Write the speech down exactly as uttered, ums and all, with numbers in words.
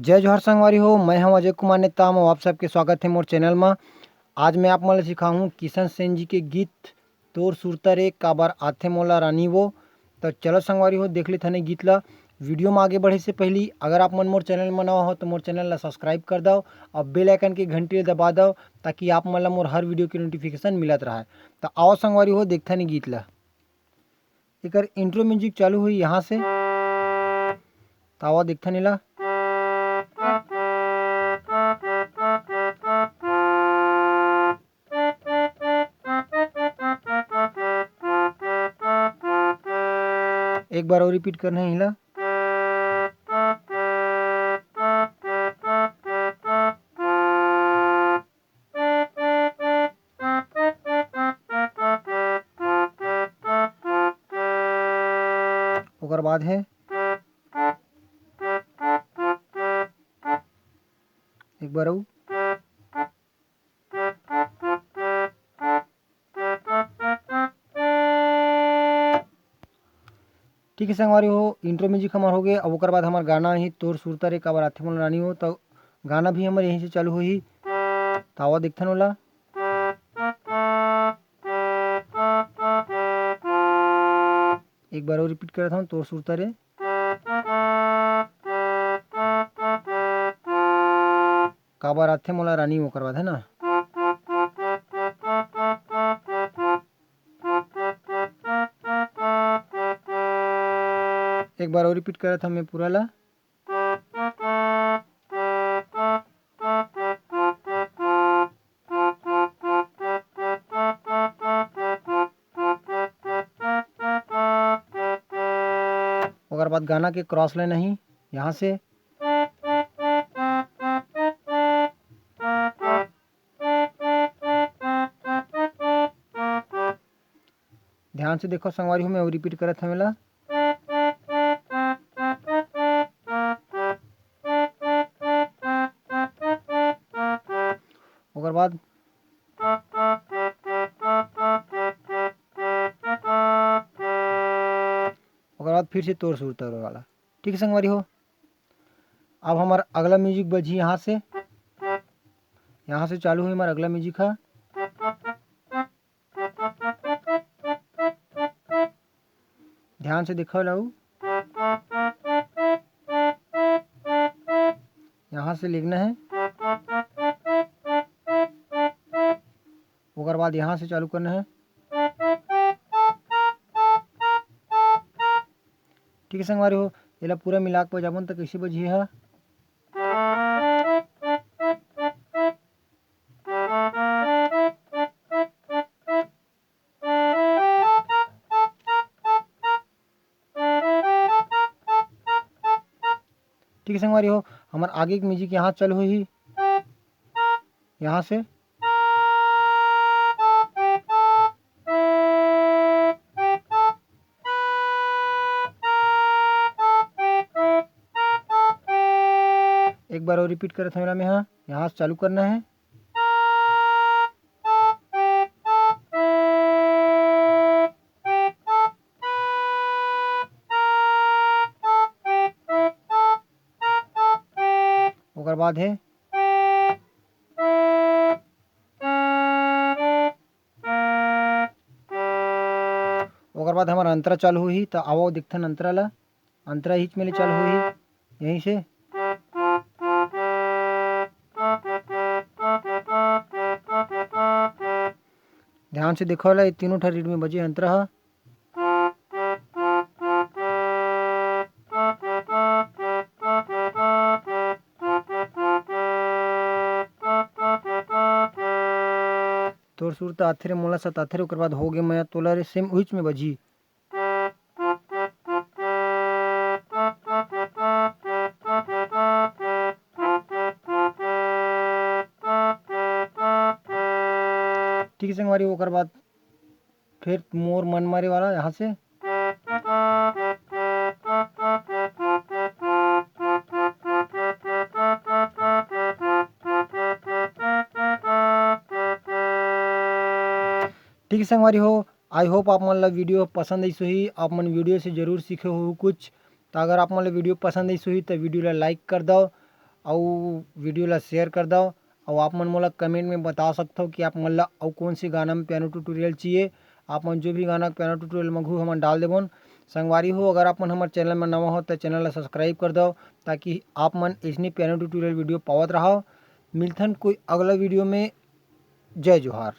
जय जोहार संगवारी हो, मैं हूं अजय कुमार नेताम, आप सबके स्वागत है मोर चैनल मा। आज मैं आप मन ला सिखाहूं किशन सेन जी के गीत तोर सुरता रे काबर आथे मोला रानी वो। तो चलो संगवारी हो, देख लेथन ए गीत ला। वीडियो में आगे बढ़े से पहली अगर आप मन मोर चैनल में नवा हो तो मोर चैनल ला सब्सक्राइब कर दव और बेल आइकन के घंटी ला दबा दव, ताकि आप मन ला मोर हर वीडियो के नोटिफिकेशन मिलत रहे। तो आओ संगवारी हो, देखथन ए गीत ला। एकर इंट्रो म्यूजिक चालू हुई यहाँ से, तो आवा देखथन एला। एक बार और रिपीट करना है इला। ओकर बाद है एक बार अउ। ठीक है संगवारी हो, इंट्रो म्यूजिक हमार हो गए। अब ओकर बाद हमार गाना ही तोर सुरता रे काबर आथे मोला रानी हो, तो गाना भी हमार यहीं से चालू होही। तो आवा देखथन ओला। एक बार और रिपीट करत हूँ, तोर सुरता रे। काबर आथे मोला रानी, ओकर बाद है ना। एक बार और रिपीट करत हूँ मैं पूरा ला। ओकर बाद गाना के क्रॉस लाइन ही यहाँ से। ध्यान से देखो संगवारी हो, मैं रिपीट करत हूँ एला। ओकर बाद ओकर बाद फिर से तोर सुरता रे वाला। ठीक है संगवारी हो, अब हमार अगला म्यूजिक बजी यहाँ से। यहाँ से चालू हुई हमार अगला म्यूजिक है। ध्यान से देखो लाऊ, यहाँ से लिखना है, ओकर बाद यहाँ से चालू करना है। ठीक है संगवारी हो, एला पूरा मिला के बजाबन त कैसे बजी है। ठीक है संगवारी हो, हमार आगे के म्यूजिक यहाँ चालू होही, यहाँ से। एक बार और रिपीट करत हूँ मैं, हाँ, यहाँ से चालू करना है। ओकर बाद है, ओकर बाद हमार अंतरा चालू होही, त आवो देखथन अंतरा ला। अंतरा हिच में ले चालू होही, यहीं से। ध्यान से देखो ला, ये तीनों ठा रीड में बजे अंतरा ह। तोर सुरता आथे रे, मोला सताथे रे, ओकर बाद हो गे मया तोला रे, सेम उहिच में बजी। ठीक है संगवारी, ओकर बाद फिर मोर मन मारे वाला यहाँ से। ठीक है संगवारी हो, I hope आप मन ला वीडियो पसंद आइस होही। आप मन वीडियो से जरूर सीखे हो कुछ। तो अगर आप मन ला वीडियो पसंद आइस होही तो वीडियो ला लाइक कर दो, अउ वीडियो ला शेयर कर दव। अउ आप मन मोला कमेंट में बता सकथव कि आप मन ला अउ कौन से गाना में पियानो ट्यूटोरियल चाहिए। आप मन जो भी गाना पियानो ट्यूटोरियल मांगहू, हमन डाल देबोन। संगवारी हो, अगर आप मन हमर चैनल में नवा हो तो चैनल ला सब्सक्राइब कर दव, ताकि आप मन इसने पियानो ट्यूटोरियल वीडियो पावत रहव। मिलथन कोई अगला वीडियो में। जय जोहार।